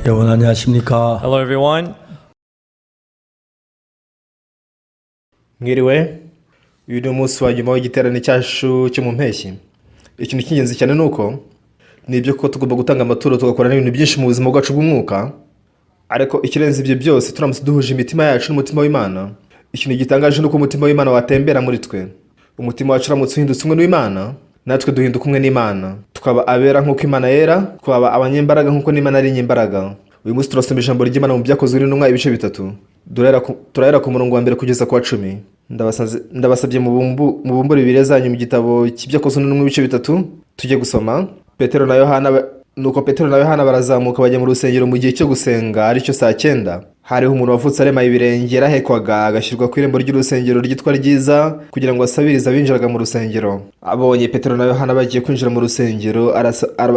여러분 안녕하십니까? Hello, everyone. Mwiriwe. Uyu ni umunsi wa nyuma w'igiterane cyacu cyo mu mpeshyi. Ikintu cy'ingenzi cyane ni uko ni ibyo ko tugomba gutanga amaturo, tugakora n'ibintu byinshi mu buzima bwacu bw'umwuka. Ariko ikirenze ibyo byose, turamutse duhuje imitima yacu n'umutima w'Imana, ikintu gitangaje ni uko umutima w'Imana watembera muri twe. Umutima wacu uramutse uhindutse umwe n'Imana, natwe duhinduka umwe n'Imana, tukaba abera nk'uko Imana yera, tukaba abanyembaraga nk'uko n'Imana ari inyembaraga. Uyu munsi turasoma ijambo ry'Imana mu Byakozwe n'Intumwa, ibice 3. Turahera ku murongo wa 1 kugeza ku wa 10. Ndabasabye mubumbure Bibiliya zanyu mu gitabo cy'Ibyakozwe n'Intumwa, ibice 3, tujye gusoma. Petero na Yohana. Nuko Petero na Yohana barazamuka bajya mu rusengero mu gihe cyo gusenga, aricyo saa 9. Hariho umuntu wavutse aremaye ibirenge, yarahekwaga agashyirwa ku irembo ry'urusengero ryitwa Ryiza, kugira ngo asabirize abinjiraga mu rusengero. Abonye Petero na Yohana bagiye kwinjira mu rusengero,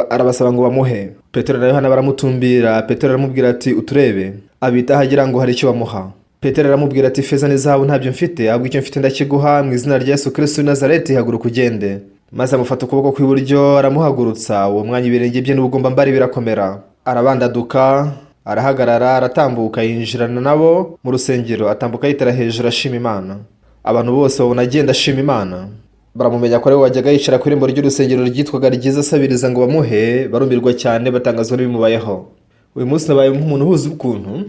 arabasaba ngo bamuhe. Petero na Yohana baramutumbira. Petero aramubwira ati: "Uturebe." Abitaho agira ngo hari icyo bamuha. Petero aramubwira ati: "Feza n'izahabu ntabyo mfite, ahubwo icyo mfite ndakiguha. Mu izina rya Yesu Kristo w'i Nazareti, haguruka ugende." Maze amufata ukuboko kw'iburyo, aramuhagurutsa. Uwo mwanya ibirenge bye n'ubugombambari birakomera, arabandaduka, arahagarara, aratambuka, yinjirana nabo mu rusengero, atambuka yitera hejuru ashima Imana. Abantu bose babona agenda ashima Imana, baramumenya ko ari we wajyaga yicara ku irembo ry'urusengero ryitwaga Ryiza asabiriza ngo bamuhe. Barumirwa cyane, batangazwa n'ibimubayeho. Uyu munsi nabaye nk'umuntu uhuze ukuntu.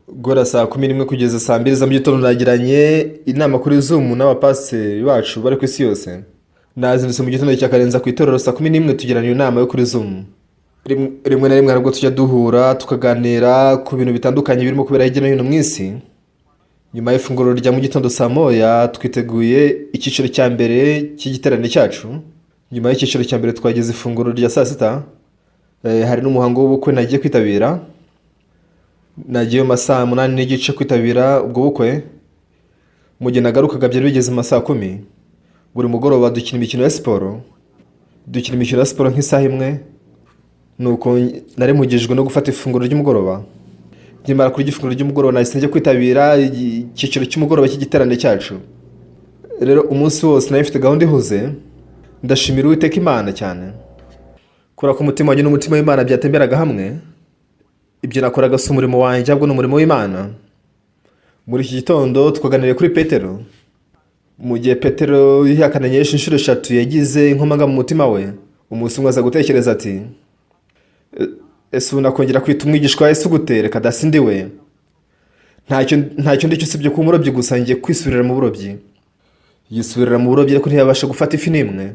Guhera saa 11 kugeza saa 2 za mu gitondo nagiranye inama kuri Zoom n'abapasiteri bacu bari ku isi yose. Nazindutse mu gitondo cya karenza ku itorero saa 11, tugirana iyo nama yo kuri Zoom. Rimwe na rimwe hari tujya duhura tukaganira ku bintu bitandukanye birimo kubera hirya no hino mu isi. Nyuma y'ifunguro rya mu gitondo saa 1, twiteguye icyiciro cya mbere cy'igiterane cyacu. Nyuma y'icyiciro cya mbere twageze ifunguro rya saa 6. Hari n'umuhango w'ubukwe nagiye kwitabira. Nagiye mu masaha 8:30 kwitabira ubwo bukwe. Mu gihe nagarukaga byari bigeze mu masaha 10. Buri mugoroba dukina imikino ya siporo, dukina imikino ya siporo nk'isaha 1. Nuko nari mpugijwe no gufata ifunguro ry'umugoroba. Nkimara kurya ifunguro ry'umugoroba, nahise njya kwitabira icyiciro cy'umugoroba cy'igiterane cyacu. Rero umunsi wose nari mfite gahunda ihuze. Ndashimira Uwiteka Imana cyane kubera ko umutima wanjye n'umutima w'Imana byatemberaga hamwe. Ibyo nakoraga si umurimo wanjye, ahubwo ni umurimo w'Imana. Muri iki gitondo twaganiriye kuri Petero. Mu gihe Petero yihakanye Yesu inshuro 3, yagize inkomanga mu mutima we. Umunsi umwe aza gutekereza ati: "Ese ubu nakongera kwita umwigishwa wa Yesu gute? Reka da, sindi we. Ntacyo ndicyo usibye kuba umurobyi gusa. Ngiye kwisubirira mu burobyi." Yisubirira mu burobyi, ariko ntiyabasha gufata ifi n'imwe.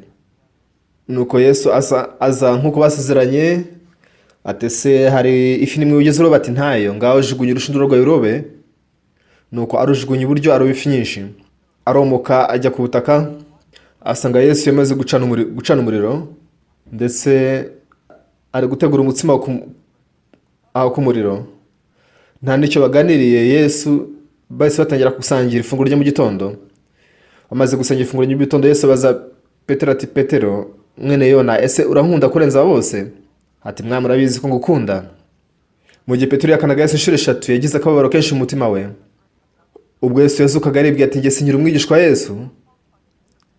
Nuko Yesu aza nk'uko basezeranye, ati: "Ese hari ifi n'imwe wigeze uroba?" Ati: "Ntayo." "Ngaho jugunya urushundura rwawe urobe." Nuko arujugunya iburyo, aroba ifi nyinshi. Aromoka ajya ku butaka, asanga Yesu yamaze gucana umuriro, ndetse ari gutegura umutsima aho ku muriro. Nta n'icyo baganiriye. Yesu bahise batangira gusangira ifunguro ryo mu gitondo. Bamaze gusangira ifunguro ryo mu gitondo, Yesu abaza Petero ati: "Petero mwene Yona, ese urankunda kurenza aba bose?" Ati: "Mwami, urabizi ko ngukunda." Mu gihe Petero yakanaga Yesu inshuro 3, yagize akababaro kenshi mu mutima we. Ubwo Yesu yazukaga, aribwira ati: "Njye sinkiri umwigishwa wa Yesu.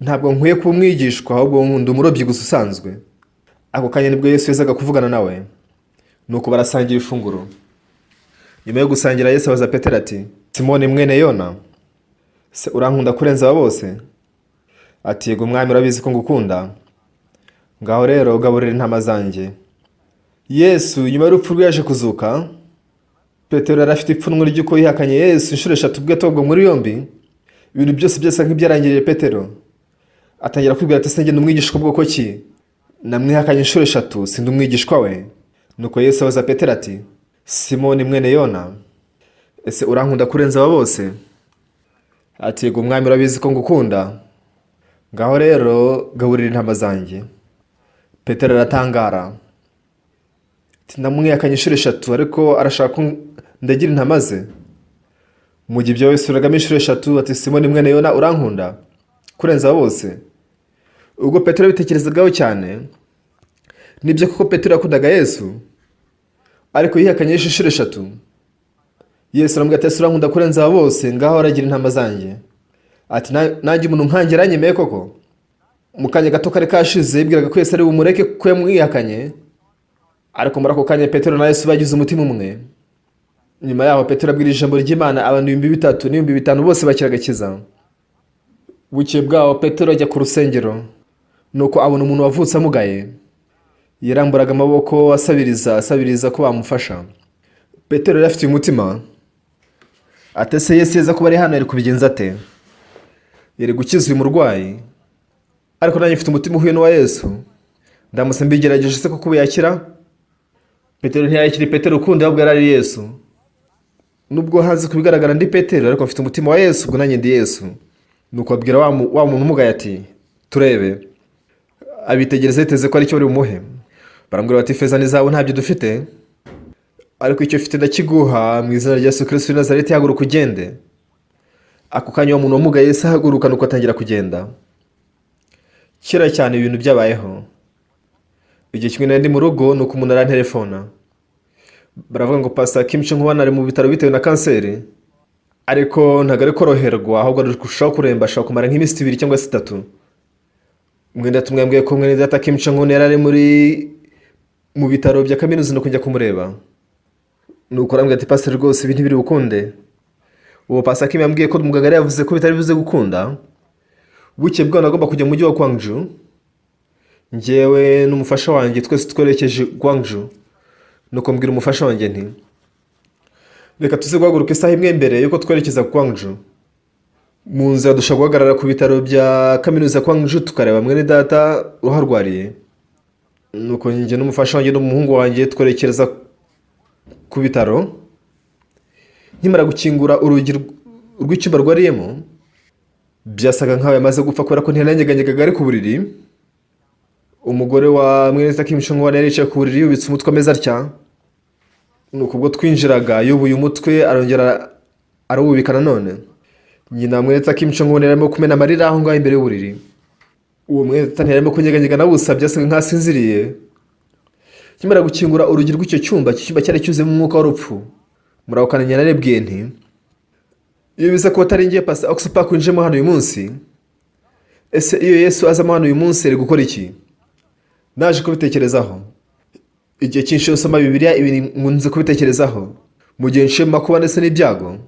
Ntabwo nkwiye kuba umwigishwa, ahubwo nkunda umurobyi gusa usanzwe." Ako kanya nibwo Yesu yazaga kuvugana nawe. Nuko barasangira ifunguro. Nyuma yo gusangira, Yesu abaza Petero ati: "Simoni mwene Yona, se urankunda kurenza aba bose?" Ati: "Yego Mwami, urabizi ko ngukunda." "Ngaho rero gaburira intama zanjye." Yesu nyuma y'urupfu rwe yaje kuzuka. Petero yari afite ipfunwe ry'uko yihakanye Yesu inshuro 3 ubwo yatabwaga muri yombi. Ibintu byose byasa nk'ibyarangiriye Petero. Atangira kwibwira ati: "Ese njye ni umwigishwa bwoko ki? Namwihakanye inshuro 3, sindi umwigishwa we." Nuko Yesu abaza Petero ati: "Simoni mwene Yona, ese urankunda kurenza aba bose?" Ati: "Yego Mwami, urabizi ko ngukunda." "Ngaho rero gaburira intama zanjye." Petero aratangara ati: "Ndamwihakanye inshuro 3, ariko arashaka ko ndagira intama ze." Mu gihe ibyo yabisubiragamo inshuro 3 ati: "Simoni mwene Yona, urankunda kurenza aba bose?" Ubwo Petero yabitekerezagaho cyane. Nibyo koko Petero yakundaga Yesu, ariko yihakanye Yesu inshuro 3. Yesu aramubwira ati: "Ese urankunda kurenza aba bose? Ngaho aragira intama zanjye." Ati: "Nanjye umuntu nkanjye aranyemeye koko?" Mu kanya gato kari kashize yibwiraga ko Yesu ari bumureke kuko yamwihakanye. Ariko muri ako kanya Petero na Yesu bagize umutima umwe. Nyuma yaho Petero abwira ijambo ry'Imana abantu 3000 n'ibihumbi 5 bose bakira agakiza. Bukeye bwaho Petero ajya ku rusengero, nuko abona umuntu wavutse amugaye. Yaramburaga amaboko asabiriza, asabiriza ko bamufasha. Petero yari afite uyu mutima ate se? Yesu yaza kuba ari hano, yari kubigenza ate? Yari gukiza uyu murwayi. Ariko nanjye mfite umutima uhuye n'uwa Yesu, ndamutse mbigerageje se koko ubu yakira? Petero ntiyakiri Petero ukundi, ahubwo yari ari Yesu. Nubwo hanze ku bigaragara ndi Petero, ariko mfite umutima wa Yesu, ubwo nanjye ndi Yesu. Nuko abwira wa muntu umugaye ati: "Turebe." Abitegereza yiteze ko aricyo bari bumuhe. Baramubwira bati: "Feza n'izahabu ntabyo dufite, ariko icyo ufite ndakiguha. Mu izina rya Yesu Kristo w'i Nazareti, haguruka ugende." Ako kanya uwo muntu wamugaye yahise ahaguruka, nuko atangira kugenda. Kera cyane ibintu byabayeho. Igihe kimwe nari ndi mu rugo, nuko umuntu arantelefona, baravuga ngo Pastor Kim Chung ari mu bitaro bitewe na kanseri, ariko ntabwo ari koroherwa, ahubwo ari kurushaho kuremba, ashobora kumara nk'iminsi 2 cyangwa se 3. Mwenda tumwambwiye ko mwene data Kim Chung yari ari mu bitaro bya kaminuza, no kujya kumureba. Nuko arambwira ati: "Pastor, rwose ibi ntibiri bukunde." Uwo Pastor Kim yambwiye ko muganga yari yavuze ko bitari buze gukunda. Bukeye bwaho nagomba kujya mu mujyi wa Gwangju. Njyewe n'umufasha wanjye twese twerekeje Gwangju. Nuko mbwira umufasha wanjye nti: "Reka tuze guhaguruka isaha imwe mbere yuko twerekeza Gwangju. Mu nzira dushobora guhagarara ku bitaro bya kaminuza ya Gwangju, tukareba mwene data uharwariye." Nuko njye n'umufasha wanjye n'umuhungu wanjye twerekeza ku bitaro. Nkimara gukingura urugi rw'icyumba arwariyemo, byasaga nkaho yamaze gupfa, kubera ko ntiyananyeganyegaga, ari ku buriri. Umugore wa mwene data Kim Chung yari yicaye ku buriri yubitse umutwe, ameze atya. Nuko ubwo twinjiraga yubuye umutwe, arongera arawubika nanone. Nyina mwene data Kim Chung yari arimo kumena amarira aho ngaho imbere y'uburiri. Uwo mwene data ntiyarimo kunyeganyega na busa, byasaga nkaho asinziriye. Nkimara gukingura urugi rw'icyo cyumba, icyo cyumba cyari cyuzuyemo umwuka w'urupfu. Muri ako kanya narebwiye nti: "Iyo biza kuba atari ngiye Pastor Oxpark winjiyemo hano uyu munsi, ese iyo Yesu azamo hano uyu munsi yari gukora iki?" Naje kubitekerezaho. Igihe cyinshi iyo nsoma Bibiliya, ibi nkunze kubitekerezaho. Mu gihe nciye mu makuba ndetse n'ibyago,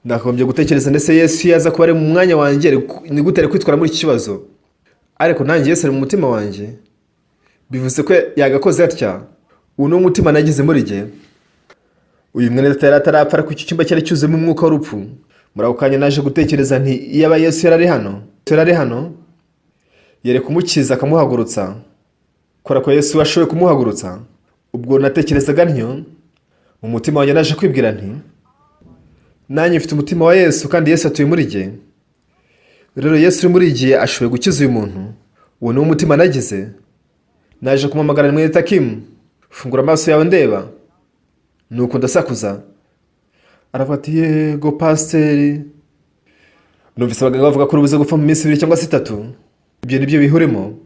nakagombye gutekereza ndetse Yesu iyo aza kuba ari mu mwanya wanjye, ni gute ari kwitwara muri iki kibazo? Ariko nanjye Yesu ari mu mutima wanjye, bivuze ko yagakoze atya. Ubu ni umutima nagize muri jye. Uyu mwene data yari atarapfa, ariko iki cyumba cyari cyuzuyemo umwuka w'urupfu. Muri ako kanya naje gutekereza nti: "Iyaba Yesu yari ari hano, yari ari hano, yari kumukiza akamuhagurutsa, kubera ko Yesu ashoboye kumuhagurutsa." Ubwo natekerezaga ntyo mu mutima wanjye, naje kwibwira nti: "Nanjye mfite umutima wa Yesu, kandi Yesu atuye muri jye. Rero Yesu uri muri jye ashoboye gukiza uyu muntu." Uwo ni wo mutima nagize. Naje kumuhamagara: "Mwene Kim, fungura amaso yawe ndeba." Nuko ndasakuza, aravuga ati: "Yego pasiteri, numvise abaganga bavuga ko uri buze gupfa mu minsi 2 cyangwa se 3. Ibyo nibyo bihurimo."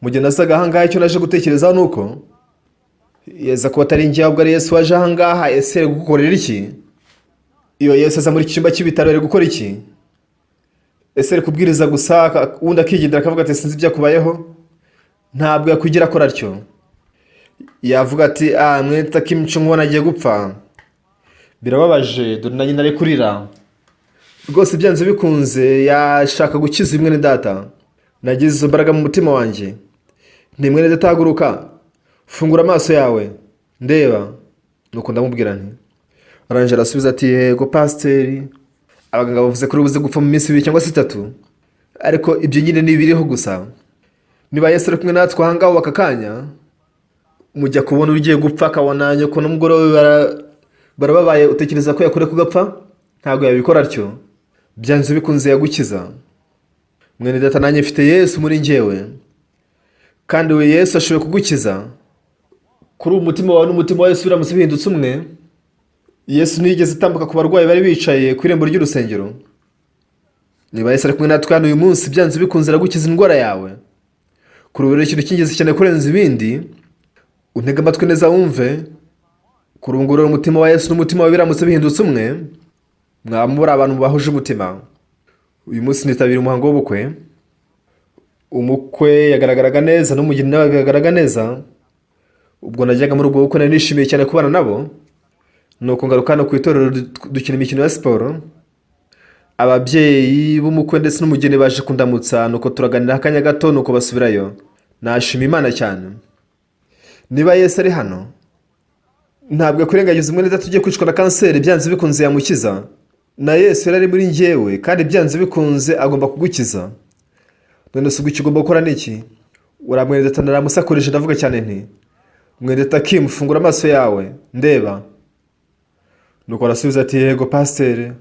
Mu gihe nazaga ahangaha, icyo naje gutekerezaho ni uko yeza kuba atari njye, ahubwo ari Yesu waje ahangaha, ese yari gukorera iki? Iyo Yesu aza muri iki cyumba cy'ibitaro, yari gukora iki? Ese ari kubwiriza gusa, ubundi akigendera akavuga ati: "Sinzi ibyakubayeho"? Ntabwo yakwigira akora atyo. Yavuga ati: "Ah, mwene Kim Chung agiye gupfa, birababaje, dore na nyina ari kurira." Rwose byanze bikunze yashaka gukiza uyu mwene data. Nagize izo mbaraga mu mutima wanjye nti: "Mwene data, haguruka, fungura amaso yawe ndeba." Nuko ndamubwira nti, arangije arasubiza ati: "Yego pasiteri, abaganga bavuze ko uri buze gupfa mu minsi 2 cyangwa se 3, ariko ibyo nyine ni ibiriho gusa. Niba Yesu ari kumwe natwe ahangaha aka kanya, mujya kubona ugiye gupfa, akabona nyoko n'umugore we barababaye, utekereza ko yakure kugapfa? Ntabwo yabikora atyo. Byanze bikunze yagukiza." Mwene data, nanjye mfite Yesu muri njyewe, kandi we Yesu ashoboye kugukiza. Kuri ubu umutima wawe n'umutima wa Yesu biramutse bihindutse umwe. Yesu ntiyigeze atambuka ku barwayi bari bicaye ku irembo ry'urusengero. Niba Yesu ari kumwe natwe hano uyu munsi, byanze bikunze aragukiza indwara yawe. Kuri ubu rero, ikintu cy'ingenzi cyane kurenza ibindi, untege amatwi neza wumve. Kuri ubu ngubu rero, umutima wa Yesu n'umutima wawe biramutse bihindutse umwe, mwaba muri abantu bahuje umutima. Uyu munsi nitabira umuhango w'ubukwe. Umukwe yagaragaraga neza, n'umugeni nawe yagaragaraga neza. Ubwo najyaga muri ubwo bukwe, nari nishimiye cyane kubana nabo. Nuko ngaruka hano ku itorero, dukina imikino ya siporo. Ababyeyi b'umukwe ndetse n'umugeni baje kundamutsa, nuko turaganira akanya gato, nuko basubirayo. Nashima Imana cyane. Niba Yesu ari hano, ntabwo yakwirengagiza umwene data ugiye kwicwa na kanseri. Byanze bikunze yamukiza. Na Yesu yari ari muri njyewe, kandi byanze bikunze agomba kugukiza. None se ubwo icyo ugomba gukora ni iki? Uriya mwene data naramusakurije, ndavuga cyane nti: "Mwene data Kim, fungura amaso yawe, ndeba." Nuko arasubiza ati: "Yego pasiteri."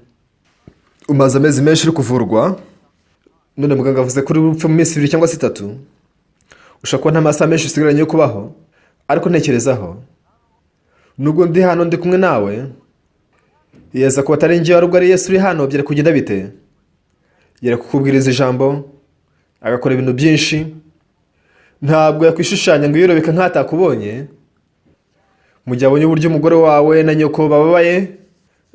"Umaze amezi menshi uri kuvurwa, none muganga avuze ko uri bupfe mu minsi 2 cyangwa se 3. Ushobora kuba nta masaha menshi usigaranye yo kubaho, ariko ntekerezaho, nubwo ndi hano ndi kumwe nawe, yeza kuba atari njyewe ahubwo ari Yesu uri hano, byari kugenda bite? Yari kukubwiriza ijambo, agakora ibintu byinshi. Ntabwo yakwishushanya ngo yiyorobeka nk'atakubonye. Mu gihe abonye uburyo umugore wawe na nyoko bababaye,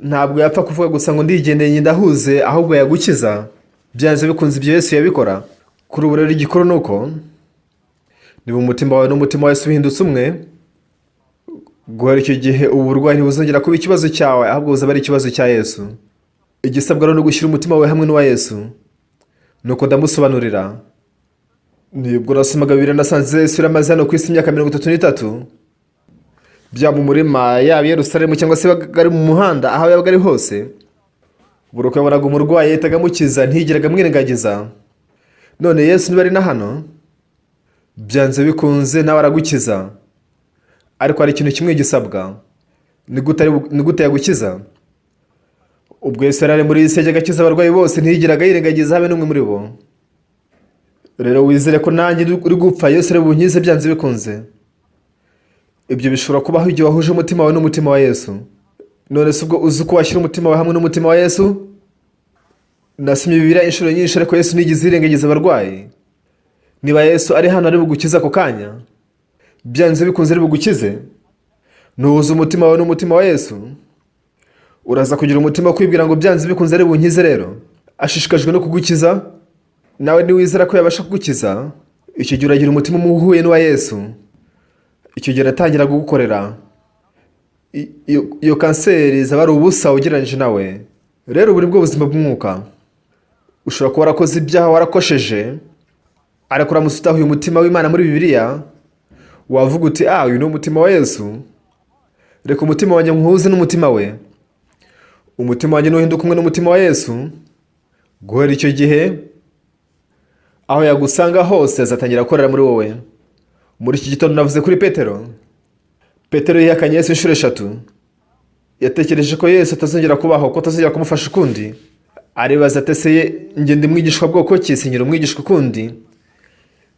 ntabwo yapfa kuvuga gusa ngo ndigendeye, ndahuze, ahubwo yagukiza byanze bikunze. Ibyo Yesu yabikora." Kuri ubu rero igikuru ni uko niba umutima wawe n'umutima wa Yesu bihindutse umwe, guhera icyo gihe ubu burwayi ntibuzongera kuba ikibazo cyawe, ahubwo buzaba ari ikibazo cya Yesu. Igisabwa rero ni ugushyira umutima wawe hamwe n'uwa Yesu. Nuko ndamusobanurira. Nibwo nasomaga Bibiliya, nasanze Yesu yaramaze hano ku isi imyaka 33, byaba mu murima, yaba i Yerusalemu cyangwa se yabaga ari mu muhanda, aho yabaga ari hose, buri uko yabonaga umurwayi yahitaga amukiza, ntiyigeraga amwirengagiza. None Yesu niba ari na hano, byanze bikunze nawe aragukiza. Ariko hari ikintu kimwe gisabwa. Ni gute yagukiza? Ubwo Yesu yari ari muri iyi si, yajyaga akiza abarwayi bose, ntiyigeraga yirengagiza habe n'umwe muri bo. Rero wizere ko nanjye uri gupfa, Yesu ari bunkize byanze bikunze. Ibyo bishobora kubaho igihe wahuje umutima wawe n'umutima wa Yesu. None se ubwo uzi uko washyira umutima wawe hamwe n'umutima wa Yesu? Nasomye Bibiliya inshuro nyinshi, ariko Yesu ntiyigeze yirengagiza abarwayi. Niba Yesu ari hano, ari bugukize ako kanya. Byanze bikunze ari bugukize. Nuhuza umutima wawe n'umutima wa Yesu, uraza kugira umutima wo kwibwira ngo byanze bikunze ari bunkize. Rero ashishikajwe no kugukiza. Nawe niwizera ko yabasha kugukiza, icyo gihe uragira umutima uhuye n'uwa Yesu. Icyo gihe aratangira kugukorera. Iyo kanseri zaba ari ubusa ugereranyije nawe. Rero ubu ni bwo buzima bw'umwuka. Ushobora kuba warakoze ibyaha, warakosheje, ariko uramutse utahuye umutima w'Imana muri Bibiliya, wavuga uti: "Ah, uyu ni umutima wa Yesu. Reka umutima wanjye nkuhuze n'umutima we." Umutima wanjye nuhinduka umwe n'umutima wa Yesu, guhera icyo gihe aho yagusanga hose azatangira gukorera muri wowe. Muri iki gitondo navuze kuri Petero. Petero yihakanye Yesu inshuro eshatu. Yatekereje ko Yesu atazongera kubaho, ko atazongera kumufasha ukundi. Aribaza ati: "Ese njye ndi mwigishwa bwoko ki? Sinkiri umwigishwa ukundi.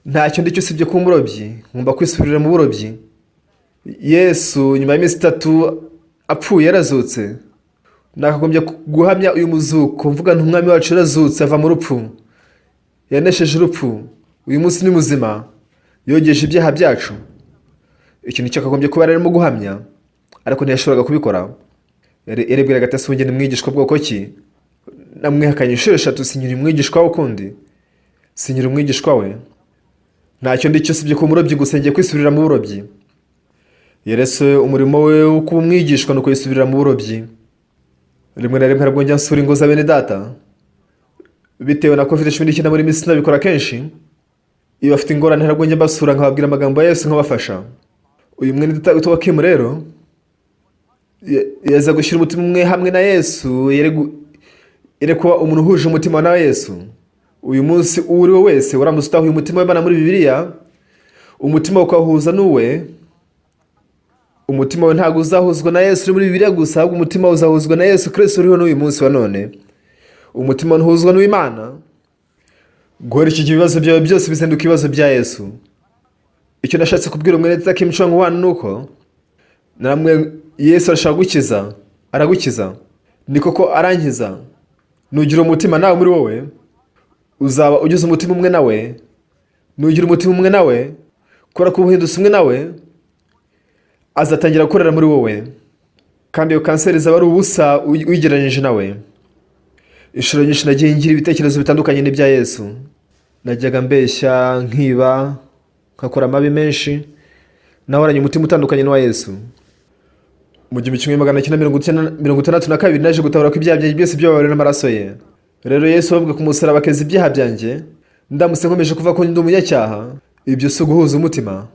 Ntacyo ndi cyo usibye kuba umurobyi. Ngomba kwisubirira mu burobyi." Yesu nyuma y'iminsi 3 apfuye yarazutse. Nakagombye guhamya uyu muzuko, mvuga nti: "Umwami wacu yarazutse ava mu rupfu, yanesheje urupfu, uyu munsi ni muzima, yogeje ibyaha byacu." Ikintu cyakagombye kuba yararimo guhamya, ariko ntiyashoboraga kubikora. Yaribwiraga ati: "Ese ubu njye ni mwigishwa bwoko ki? Namwihakanye inshuro eshatu, sinkiri umwigishwa we ukundi, sinkiri umwigishwa we. Ntacyo ndi cyo usibye kuba umurobyi gusa. Ngiye kwisubirira mu burobyi." Yaretse umurimo we wo kuba umwigishwa, nuko yisubirira mu burobyi. Rimwe na rimwe ntabwo njya nsura ingo za bene data. Bitewe na COVID-19, muri minsi sinabikora kenshi. Iyo bafite ingorane, ntabwo njya mbasura, nkababwira amagambo ya Yesu, nkabafasha. Uyu mwene data witwa Kim rero yaza gushyira umutima umwe hamwe na Yesu, yari kuba umuntu uhuje umutima na Yesu. Uyu munsi uwo uri we wese, uramutse utahuye umutima w'Imana muri Bibiliya, umutima ukawuhuza n'uwe, umutima we ntabwo uzahuzwa na Yesu uri muri Bibiliya gusa, ahubwo umutima uzahuzwa na Yesu Kristo uriho n'uyu munsi wa none. Umutima ntuhuzwa n'uw'Imana, guhera icyo gihe ibibazo byawe byose bizinduka ibibazo bya Yesu. Icyo nashatse kubwira umwene data Kim Chong Wan ni uko namwe Yesu arashaka gukiza, aragukiza. Ni koko arankiza. Nugira umutima nawe muri wowe, uzaba ugize umutima umwe nawe. Nugira umutima umwe nawe, kubera ko uhindutse umwe nawe, azatangira gukorera muri wowe, kandi iyo kanseri izaba ari ubusa uyigereranyije nawe. Inshuro nyinshi nagiye ngira ibitekerezo bitandukanye n'ibya Yesu. Najyaga mbeshya, nkiba, nkakora amabi menshi. Nahoranye umutima utandukanye n'uwa Yesu. Mu 1962 naje gutabara ko ibyaha byanjye byose byababariwe n'amaraso ye. Rero Yesu bavuga ku musaraba akeza ibyaha byanjye, ndamutse nkomeje kuvuga ko ndi umunyacyaha, ibyo si uguhuza umutima.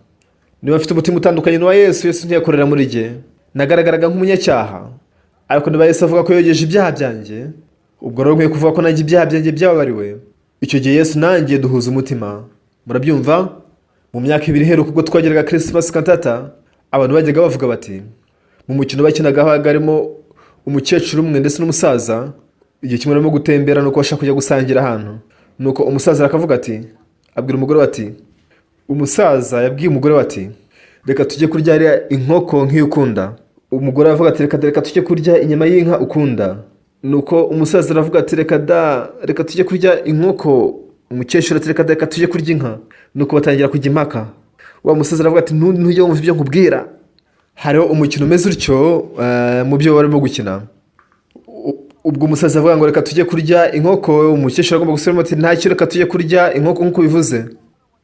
Niba mfite umutima utandukanye n'uwa Yesu, Yesu ntiyakorera muri jye. Nagaragaraga nk'umunyacyaha, ariko niba Yesu avuga ko yogeje ibyaha byanjye, ubwo rero nkwiye kuvuga ko nanjye ibyaha byanjye byababariwe. Icyo gihe Yesu nanjye duhuza umutima. Murabyumva? Mu myaka 2 iheruka, ubwo twageraga Christmas cantata, abantu bajyaga bavuga bati, mu mukino bakinaga habaga harimo umukecuru umwe ndetse n'umusaza. Igihe kimwe barimo gutembera, nuko bashaka kujya gusangira ahantu, nuko umusaza akavuga ati, abwira umugore we ati, umusaza yabwiye umugore we ati: "Reka tujye kurya hariya inkoko nk'iyo ukunda." Umugore aravuga ati: "Reka, reka tujye kurya inyama y'inka ukunda." Nuko umusaza aravuga ati: "Reka da, reka tujye kurya inkoko." Umukecuru ati: "Reka da, reka tujye kurya inka." Nuko batangira kujya impaka. Wa musaza aravuga ati: "Ntujye wumva ibyo nkubwira." Hariho umukino umeze utyo mu byo barimo gukina. Ubwo umusaza avuga ngo: "Reka tujye kurya inkoko," umukecuru agomba gusubiramo ati: "Ntacyo, reka tujye kurya inkoko nk'uko bivuze."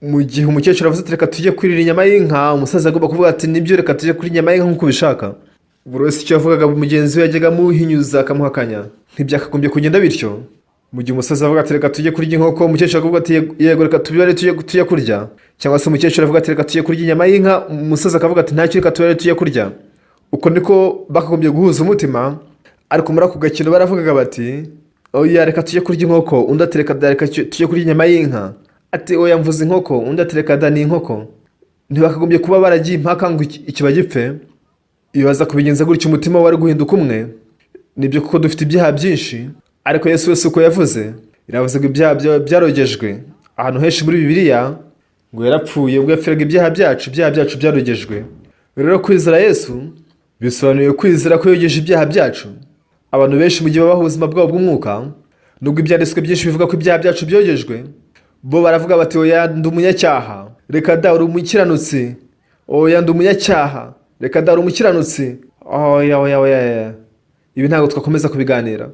Mu gihe umukecuru avuze ati: "Reka tujye kurira inyama y'inka," umusaza agomba kuvuga ati: "Nibyo, reka tujye kurya inyama y'inka nk'uko ubishaka." Buri wese icyo yavugaga, mugenzi we yajyaga amuhinyuza, akamuhakanya. Ntibyakagombye kugenda bityo. Mu gihe umusaza avuga ati: "Reka tujye kurya inkoko," umukecuru akavuga ati: "Yego, reka tubibare tujye kurya." Cyangwa se umukecuru avuga ati: "Reka tujye kurya inyama y'inka," umusaza akavuga ati: "Ntacyo, reka tubibare tujye kurya." Uko niko bakagombye guhuza umutima. Ariko muri ako gakino baravugaga bati: "Oya, reka tujye kurya inkoko." Undi ati: "Reka da, reka tujye kurya inyama y'inka." Ati: "Oya, mvuze inkoko." Undi ati: "Reka da, ni inkoko." Ntibakagombye kuba baragiye impaka ngo ikiba gipfe. Iyo baza kubigenza gutyo, umutima wari guhinduka umwe. Nibyo kuko dufite ibyaha byinshi, ariko Yesu wese uko yavuze, iravuze ngo ibyaha byawe byarogejwe. Ahantu henshi muri Bibiliya ngo yarapfuye ubwo yapfiraga ibyaha byacu, ibyaha byacu byarogejwe. Rero kwizera Yesu bisobanuye kwizera ko yogeje ibyaha byacu. Abantu benshi, mu gihe babaho ubuzima bwabo bw'umwuka, nubwo ibyanditswe byinshi bivuga ko ibyaha byacu byogejwe, bo baravuga bati: "Oya, ndi umunyacyaha." "Reka da, uri umukiranutsi." "Oya, ndi umunyacyaha." "Reka da, uri umukiranutsi." "Oya, oya, oya, oya." Ibi ntabwo twakomeza kubiganira.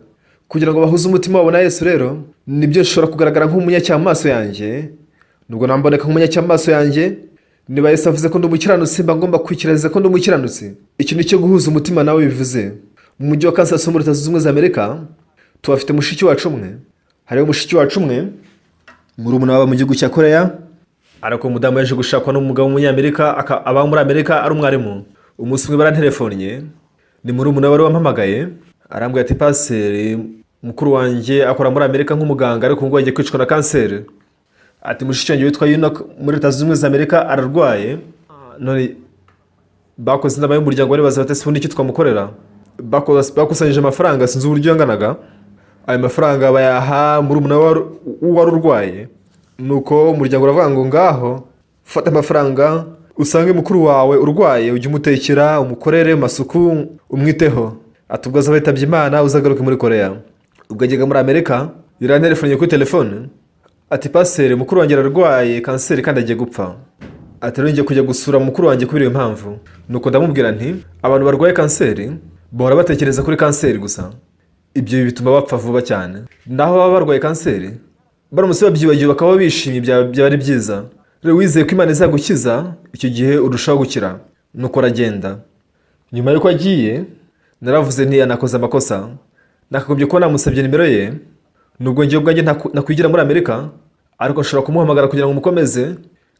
Kugira ngo bahuze umutima wabo na Yesu rero, nibyo nshobora kugaragara nk'umunyacyaha mu maso yanjye. Nubwo namboneka nk'umunyacyaha mu maso yanjye, niba Yesu avuze ko ndi umukiranutsi, mba ngomba kwikiriza ko ndi umukiranutsi. Iki ni cyo guhuza umutima nawe bivuze. Mu mujyi wa Kansas wo muri Leta Zunze Ubumwe za Amerika tuhafite mushiki wacu umwe. Hariho mushiki wacu umwe, murumuna waba mu gihugu cya Koreya, ariko umudamu yaje gushakwa n'umugabo w'umunyamerika, aba muri Amerika, ari umwarimu. Umunsi umwe barantelefonnye, ni murumuna wari wampamagaye, arambwira ati: "Paseri, mukuru wanjye akora muri Amerika nk'umuganga, ariko ngo agiye kwicwa na kanseri." Ati: "Mushiki wanjye witwa Yuna muri Leta Zunze Ubumwe za Amerika ararwaye." None bakoze inama y'umuryango, baribaza bati: "Ese ubundi icyo twamukorera?" Bakusanyije amafaranga, sinzi uburyo yanganaga, ayo mafaranga bayaha murumuna we wari urwaye. Nuko umuryango uravuga ngo: "Ngaho fata amafaranga, usange mukuru wawe urwaye, ujye umutekera, umukorere amasuku, umwiteho." Ati: "Ubwo azaba yitabye Imana, uzagaruke muri Koreya." Ubwo ajyaga muri Amerika, yarantelefonnye kuri telefone, ati: "Paseri, mukuru wanjye ararwaye kanseri kandi agiye gupfa." Ati: "Rero ngiye kujya gusura mukuru wanjye kubera iyo mpamvu." Nuko ndamubwira nti: "Abantu barwaye kanseri bahora batekereza kuri kanseri gusa, ibyo bituma bapfa vuba cyane. Naho baba barwaye kanseri, baramutse babyibagiwe bakaba bishimye, byaba ari byiza. Rero wizeye ko Imana izagukiza, icyo gihe urushaho gukira." Nuko aragenda. Nyuma y'uko agiye, naravuze nti: "Anakoze amakosa, nakagombye kuba namusabye nimero ye. Nubwo ngewe ubwanjye nakwigira muri Amerika, ariko nshobora kumuhamagara kugira ngo mukomeze,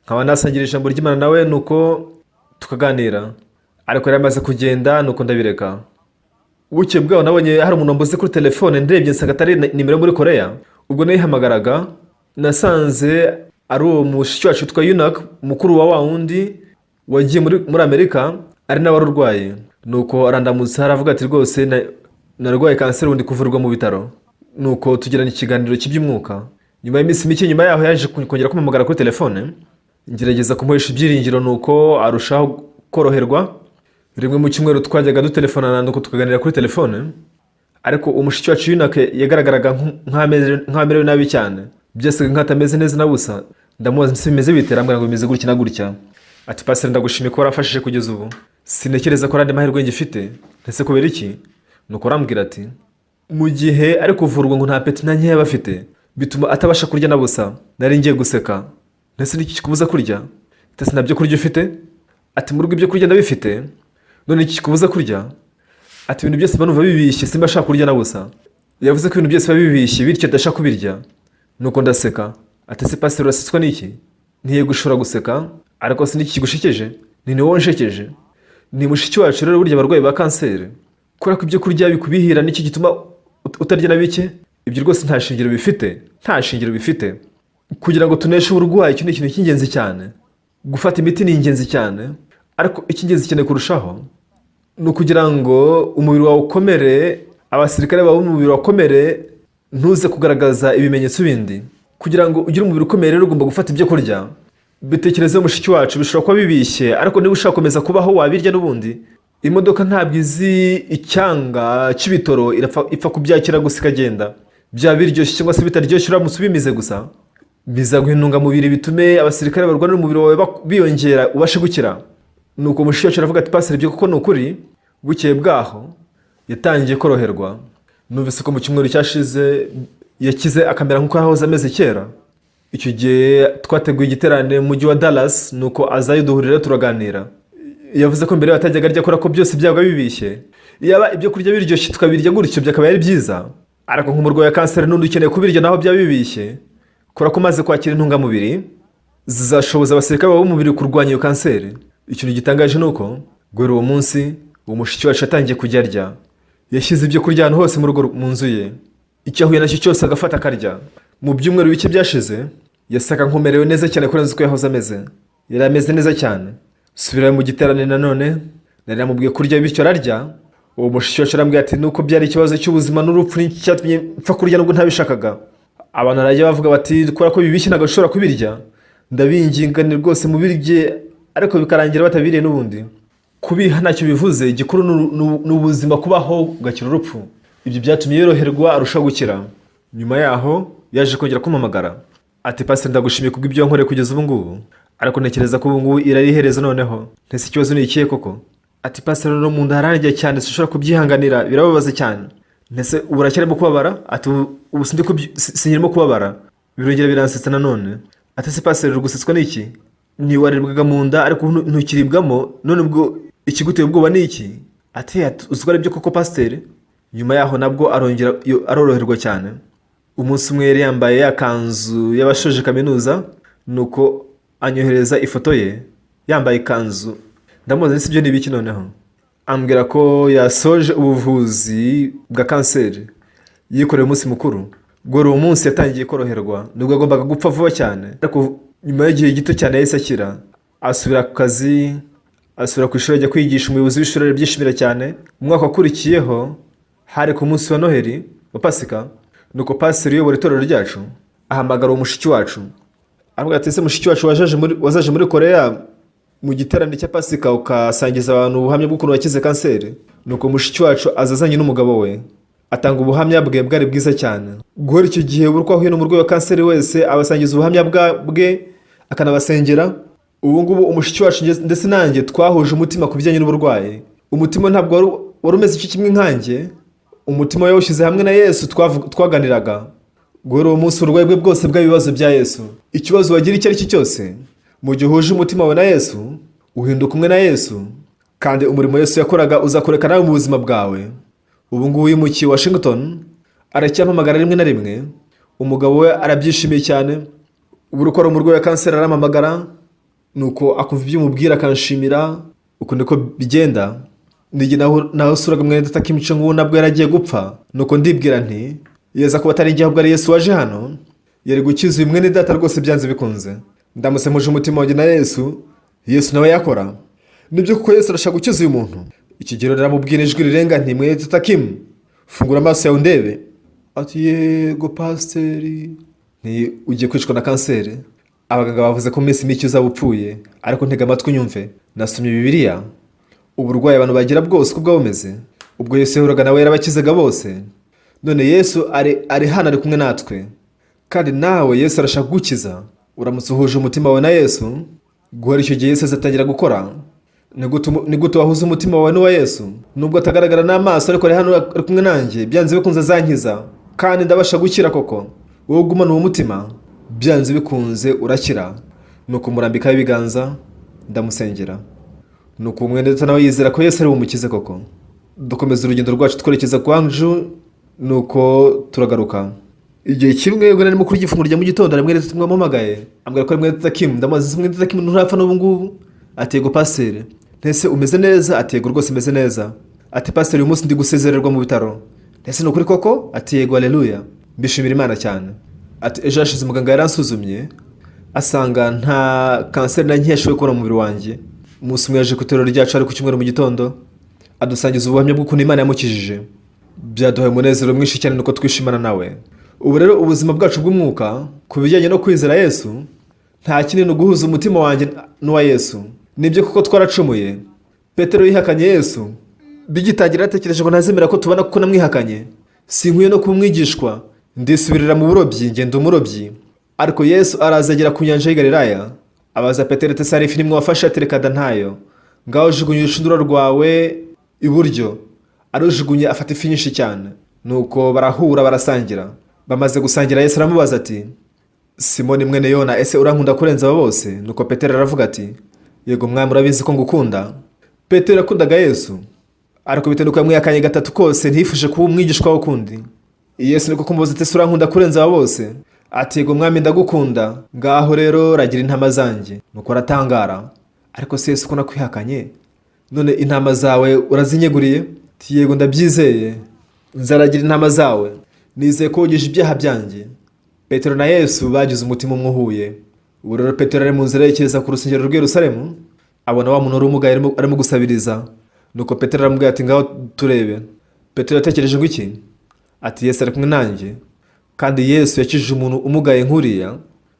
nkaba nasangira ijambo ry'Imana nawe, nuko tukaganira." Ariko yari amaze kugenda, nuko ndabireka. Bukeye bwaho nabonye hari umuntu wambuze kuri telefone, ndebye nsanga atari nimero muri Koreya. Ubwo nayihamagaraga, nasanze ari uwo mushiki wacu witwa Yunak, mukuru wa wundi wagiye muri Amerika, ari nawe wari urwaye. Nuko arandamutsa, aravuga ati: "Rwose narwaye kanseri, ubu ndi kuvurwa mu bitaro." Nuko tugirana ikiganiro cy'iby'umwuka. Nyuma y'iminsi mike nyuma yaho yaje kongera kumpamagara kuri telefone, ngerageza kumuhesha ibyiringiro, nuko arushaho koroherwa. Rimwe mu cyumweru twajyaga dutelefonana, nuko tukaganira kuri telefone. Ariko umushiki wacu Yunake yagaragaraga nk'amerewe nabi cyane, byasaga nk'atameze neza na busa. Ndamubaza nti: "Bimeze bite?" Arambwira ngo bimeze gutya na gutya. Ati: "Pasiteri, ndagushimiye ko warafashije kugeza ubu, sintekereza ko ari andi mahirwe ngifite." Ndetse kubera iki? Nuko arambwira ati mu gihe ari kuvurwa ngo nta appétit na nkeya aba afite, bituma atabasha kurya na busa. Nari ngiye guseka. Ndetse n'iki kikubuza kurya? Ndetse nta byo kurya ufite? Ati: "Mu rugo ibyo kurya ndabifite, none iki kikubuza kurya?" Ati: "Ibintu byose mba numva bibishye, simba ashaka kurya na busa." Yavuze ko ibintu byose biba bibishye, bityo adashaka kubirya. Nuko ndaseka. Ati: "Ese pasiteri, urasetswa n'iki?" Ntiye gushobora guseka, ariko si n'iki kigushekeje? Ni wowe nshekeje. Ni mushiki wacu rero, burya abarwayi ba kanseri, kubera ko ibyo kurya bikubihira, nicyo gituma utarya na bike. Ibyo rwose nta shingiro bifite, nta shingiro bifite. Kugira ngo tuneshe uburwayi, icyo ni ikintu cy'ingenzi cyane. Gufata imiti ni ingenzi cyane, ariko icy'ingenzi cyane kurushaho ni ukugira ngo umubiri wawe ukomere, abasirikare bawe umubiri wakomere, ntuze kugaragaza ibimenyetso bindi. Kugira ngo ugire umubiri ukomeye rero, ugomba gufata ibyo kurya. Bitekerezeho, mushiki wacu, bishobora kuba bibishye, ariko niba ushaka gukomeza kubaho wabirya n'ubundi. Imodoka ntabwo izi icyanga cy'ibitoro, ipfa kubyakira gusa ikagenda. Byaba biryoshye cyangwa se bitaryoshye, uramutse ubimize gusa, bizaguha intungamubiri, bitume abasirikare barwanira umubiri wawe biyongera, ubashe gukira. Nuko mushiki wacu aravuga ati: "Pasiteri, ibyo koko ni ukuri." Bukeye bwaho yatangiye koroherwa. Numvise ko mu cyumweru cyashize yakize, akamera nk'uko yahoze ameze kera. Icyo gihe twateguye igiterane mu mujyi wa Dallas, nuko azayo duhurira turaganira. Yavuze ko mbere atajyaga arya, akora ko byose byabaga bibishye. Yaba ibyo kurya biryoshye tukabirya gutyo, byakaba ari byiza, ariko nk'umurwayi wa kanseri n'undi ukeneye kubirya naho byaba bibishye, kubera ko umaze kwakira intungamubiri zizashoboza abasirikare b'umubiri kurwanya iyo kanseri. Ikintu gitangaje ni uko guhera uwo munsi uwo mushiki wacu yatangiye kujya arya. Yashyize ibyo kurya ahantu hose mu rugo, mu nzu ye, icyo ahuye nacyo cyose agafata akarya. Mu byumweru bike byashize yasaga nk'umerewe neza cyane kurenza uko yahoze ameze. Yari ameze neza cyane. Subira mu giterane nanone, nari namubwiye kurya, bityo ararya. Uwo mushiki wacu arambwira ati: "Nuko byari ikibazo cy'ubuzima n'urupfu, nicyo cyatumye mpfa kurya nubwo ntabishakaga." Abantu barajya bavuga bati: "Kubera ko bibishye ntabwo ushobora kubirya." Ndabinginga ni rwose mubirye, ariko bikarangira batabiriye n'ubundi. Kubiha ntacyo bivuze, igikuru ni ubuzima, kubaho ugakira urupfu. Ibyo byatumye yoroherwa, arushaho gukira. Nyuma yaho yaje kongera kumpamagara ati: "Pasiteri, ndagushimiye kubw'ibyo wankoreye kugeza ubu ngubu, ariko ntekereza ko ubu ngubu irari iherezo noneho." Ntese ikibazo ni ikihe koko? Ati: "Pasiteri, no mu nda harangiye cyane, sinshobora kubyihanganira, birababaza cyane." Ntese ubu uracyarimo kubabara? Ati: "Ubu sinkirimo kubabara." Birongera biransetsa nanone. Ati: "Ese pasiteri, uri gusetswa n'iki? Ntiwaribwaga mu nda, ariko ubu ntukiribwamo, none ubwo ikiguteye ubwoba ni iki?" Ati: "Uzi ko ari byo koko, pasiteri." Nyuma yaho nabwo arongera aroroherwa cyane. Umunsi umwe yari yambaye ya kanzu y'abashoje kaminuza, nuko anyohereza ifoto ye yambaye ikanzu. Ndamubaza nese ibyo ni ibiki noneho? Ambwira ko yasoje ubuvuzi bwa kanseri, yikoreye umunsi mukuru. Guhera uwo munsi yatangiye koroherwa, nubwo yagombaga gupfa vuba cyane, ariko nyuma y'igihe gito cyane yahise akira, asubira ku kazi, asubira ku ishuri ajya kwigisha. Umuyobozi w'ishuri arabyishimira cyane. Umwaka wakurikiyeho hari ku munsi wa Noheli, wa Pasika, nuko pasiteri uyobora itorero ryacu ahamagara uwo mushiki wacu, aravuga ati: "Ese mushiki wacu, wazaje muri Koreya mu giterane cya Pasika ukasangiza abantu ubuhamya bw'ukuntu wakize kanseri?" Nuko mushiki wacu aza azanye n'umugabo we, atanga ubuhamya bwe, bwari bwiza cyane. Guhera icyo gihe, buri uko ahuye n'umurwayi wa kanseri wese abasangiza ubuhamya bwe, akanabasengera. Ubu ngubu umushiki wacu ndetse nanjye twahuje umutima ku bijyanye n'uburwayi. Umutima ntabwo wari umeze icyo kimwe nkanjye, umutima yawushyize hamwe na Yesu. Twaganiraga guhera uwo munsi, uburwayi bwe bwose bw'ibibazo bya Yesu. Ikibazo wagira icyo ari cyo cyose, mu gihe uhuje umutima wawe na Yesu, uhinduka umwe na Yesu, kandi umurimo Yesu yakoraga uzakoreka nawe mu buzima bwawe. Ubu ngubu yimukiye Washington, aracyampamagara rimwe na rimwe. Umugabo we arabyishimiye cyane. Ubu uko ari umurwayi wa kanseri arampamagara, nuko akumva ibyo umubwira akanshimira. Uko niko bigenda. N'igihe naho usuraga mwene data Kim Chong, nabwo yaragiye gupfa, nuko ndibwira nti: "Yeza kuba atari njye ahubwo ari Yesu waje hano, yari gukiza uyu mwene data rwose byanze bikunze." Ndamutse mpuje umutima wanjye na Yesu, Yesu nawe yakora. Nibyo kuko Yesu arashaka gukiza uyu muntu. Iki gihe riramubwira ijwi rirenga nti: "Mwene data Kim, fungura amaso yawe undebe." Ati: "Yego, pasiteri." Nti: "Ugiye kwicwa na kanseri, abaganga bavuze ko mu minsi mike uzaba upfuye, ariko ntega amatwi unyumve. Nasomye Bibiliya, uburwayi abantu bagira bwose uko bwaba bumeze, ubwo Yesu yahuraga nawe yarabakizaga bose. None Yesu ari hano, ari kumwe natwe, kandi nawe Yesu arashaka kugukiza uramutse uhuje umutima wawe na Yesu. Guhera icyo gihe Yesu azatangira gukora." Ni gute wahuza umutima wawe n'uwa Yesu? Nubwo atagaragara n'amaso, ariko ari hano, ari kumwe nanjye, byanze bikunze azankiza kandi ndabasha gukira koko. Wowe ugumana uwo mutima, byanze bikunze urakira. Nuko murambikaho ibiganza, ndamusengera. Nuko umwe ndetse nawe yizera ko Yesu ari bumukize koko. Dukomeza urugendo rwacu twerekeza Gwangju, nuko turagaruka. Igihe kimwe ubwo narimo kurya ifunguro rya mu gitondo, hari mwene data wampamagaye, ambwira ko ari mwene data Kim. Ndamubaza: "Ese mwene data Kim, nturapfa n'ubu ngubu?" Ati: "Yego pasiteri." "Ese umeze neza?" Ati: "Yego rwose meze neza." Ati: "Pasiteri, uyu munsi ndi gusezererwa mu bitaro." "Ese ni ukuri koko?" Ati: "Yego, aleluya, mbishimira Imana cyane." Ati: "Ejo hashize muganga yaransuzumye, asanga nta kanseri na nke yashoboye kubona mu mubiri wanjye." Umunsi umwe yaje ku itorero ryacu, ari ku cyumweru mu gitondo, adusangiza ubuhamya bw'ukuntu Imana yamukijije. Byaduhaye umunezero mwinshi cyane, nuko twishimana nawe. Ubu rero ubuzima bwacu bw'umwuka ku bijyanye no kwizera Yesu nta kindi, ni uguhuza umutima wanjye n'uwa Yesu. Nibyo kuko twaracumuye. Petero yihakanye Yesu. Bigitangira yatekereje ngo ntazemera ko tubona kuko namwihakanye, sinkwiye no kuba umwigishwa, ndisubirira mu burobyi, ngenda umurobyi. Ariko Yesu araza agera ku nyanja y'i Galilaya, abaza Petero ati: "Hari ifi nimwe wafashe?" Ati: "Reka da, ntayo." "Ngaho jugunya urushundura rwawe iburyo." Arujugunye, afata ifi nyinshi cyane. Nuko barahura, barasangira. Bamaze gusangira, Yesu aramubaza ati: "Simoni mwene Yona, ese urankunda kurenza aba bose?" Nuko Petero aravuga ati: "Yego mwami, urabizi ko ngukunda." Petero yakundaga Yesu, ariko bitewe nuko yamwihakanye gatatu kose, ntiyifuje kuba umwigishwa we ukundi. Yesu niko kumubaza ati: "Ese urankunda kurenza aba bose?" Ati: "Yego mwami, ndagukunda." "Ngaho rero ragira intama zanjye." Nuko aratangara: "Ariko se Yesu, ko nakwihakanye, none intama zawe urazinyeguriye?" Ati: "Yego, ndabyizeye, nzaragira intama zawe, nizeye ko wogeje ibyaha byanjye." Petero na Yesu bagize umutima umwe uhuye. Ubu rero Petero ari mu nzira yerekeza ku rusengero rw'i Yerusalemu, abona wa muntu wari umugaye arimo gusabiriza. Nuko Petero aramubwira ati: "Ngaho turebe." Petero yatekereje ngo iki? Ati: "Yesu ari kumwe nanjye, kandi Yesu yakijije umuntu umugaye nk'uriya.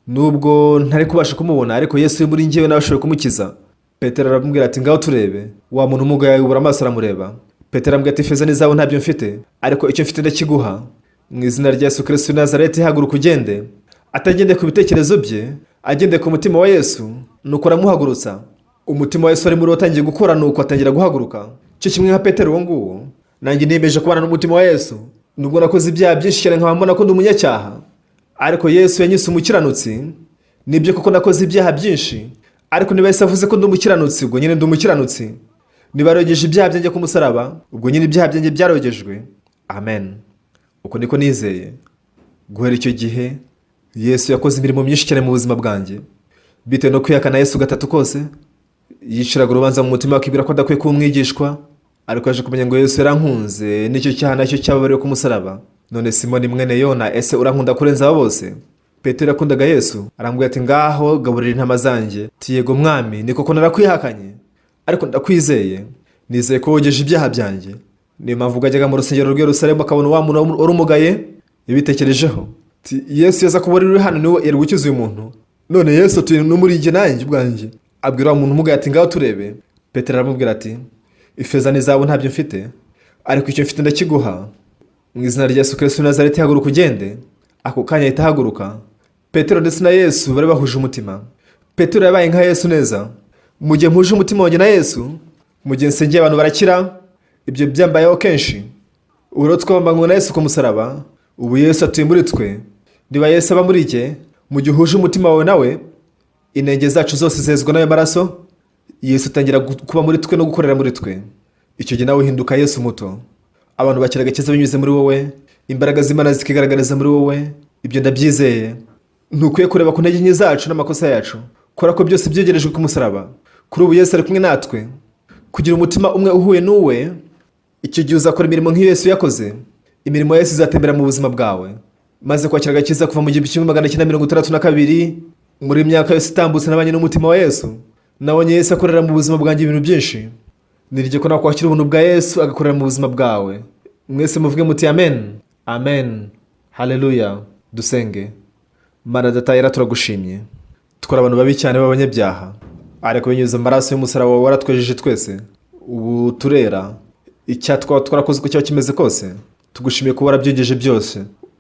Nubwo ntari kubasha kumubona, ariko Yesu uri muri njyewe nawe ashoboye kumukiza." Petero aramubwira ati: "Ngaho turebe." Wa muntu umugaye yubura amaso, aramureba. Petero aramubwira ati: "Ifeza n'izahabu ntabyo mfite, ariko icyo mfite ndakiguha. Mu izina rya Yesu Kristo w'i Nazareti, haguruka ugende." Atagendeye ku bitekerezo bye, agendeye ku mutima wa Yesu. Nuko aramuhagurutsa. Umutima wa Yesu wari muri we watangiye gukora, nuko atangira guhaguruka. Cyo kimwe nka Petero uwo nguwo, nanjye niyemeje kubana n'umutima wa Yesu. Nubwo nakoze ibyaha byinshi cyane, nkaba mbona ko ndi umunyacyaha, ariko Yesu yanyise umukiranutsi. Nibyo koko nakoze ibyaha byinshi, ariko niba Yesu avuze ko ndi umukiranutsi, ubwo nyine ndi umukiranutsi. Niba yarogeje ibyaha byanjye ku musaraba, ubwo nyine ibyaha byanjye byarogejwe. Amen. Uko niko nizeye. Guhera icyo gihe Yesu yakoze imirimo myinshi cyane mu buzima bwanjye. Bitewe no kwihakana Yesu gatatu kose, yiciraga urubanza mu mutima, akibwira ko adakwiye kuba umwigishwa. Ariko yaje kumenya ngo Yesu yarankunze, n'icyo cyaha nacyo cyababariwe ku musaraba. "None Simoni mwene Yona, ese urankunda kurenza aba bose?" Petero yakundaga Yesu. Arambwira ati: "Ngaho gaburira intama zanjye." Ati: "Yego mwami, ni koko narakwihakanye, ariko ndakwizeye, nizeye ko wogeje ibyaha byanjye." Niyo mpamvu ubwo ajyaga mu rusengero rw'i Yerusalemu akabona wa muntu wari umugaye, yabitekerejeho ati: "Yesu yaza kuba uri hano, niwe yari gukiza uyu muntu. None Yesu atuye no muri njye." Nanjye ubwanjye abwira wa muntu umugaye ati: "Ngaho turebe." Petero aramubwira ati: "Ifeza n'izahabu ntabyo mfite, ariko icyo mfite ndakiguha. Mu izina rya Yesu Kristo w'i Nazareti, haguruka ugende." Ako kanya ahita ahaguruka. Petero ndetse na Yesu bari bahuje umutima. Petero yabaye nka Yesu neza. Mu gihe mpuje umutima wanjye na Yesu, mu gihe nsengeye abantu barakira. Ibyo byambayeho kenshi. Ubu rero twabambanywe na Yesu ku musaraba, ubu Yesu atuye muri twe. Niba Yesu aba muri jye, mu gihe uhuje umutima wawe nawe, inenge zacu zose zezwa n'ayo maraso. Yesu atangira kuba muri twe no gukorera muri twe. Icyo gihe nawe uhinduka Yesu muto. Abantu bakira agakiza binyuze muri wowe, imbaraga z'Imana zikigaragariza muri wowe. Ibyo ndabyizeye. Ntukwiye kureba ku ntege nke zacu n'amakosa yacu, kubera ko byose byegerejwe ku musaraba. Kuri ubu Yesu ari kumwe natwe. Kugira umutima umwe uhuye n'uwe, icyo gihe uzakora imirimo nk'iyo Yesu yakoze. Imirimo ya Yesu izatembera mu buzima bwawe. Maze kwakira agakiza kuva mu 1962, muri myaka yose itambutse nabanye n'umutima wa Yesu. Nabonye Yesu akorera mu buzima bwanjye ibintu byinshi. Niryo ko nakwakira ubuntu bwa Yesu agakorera mu buzima bwawe. Mwese muvuge muti: "Amen, amen, haleluya." Dusenge. Mana Data yera, turagushimye. Twari abantu babi cyane b'abanyabyaha, ariko binyuze mu maraso y'umusaraba wawe waratwejeje twese, ubu turera. Icyaha twaba twarakoze uko cyaba kimeze kose, tugushimiye kuba warabyogeje byose.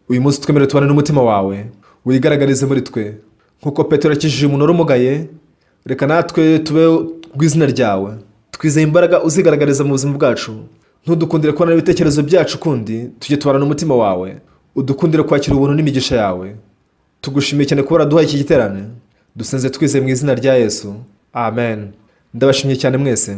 Uyu munsi twemerewe tubane n'umutima wawe, wigaragarize muri twe. Nk'uko Petero yakijije umuntu wari umugaye, reka natwe tube rw'izina ryawe. Twizeye imbaraga uzigaragariza mu buzima bwacu. Ntudukundire kubona ibitekerezo byacu ukundi, tujye tubana n'umutima wawe. Udukundire kwakira ubuntu n'imigisha yawe. Tugushimiye cyane kuba waraduhaye iki giterane. Dusenze twizeye mu izina rya Yesu, amen. Ndabashimye cyane mwese.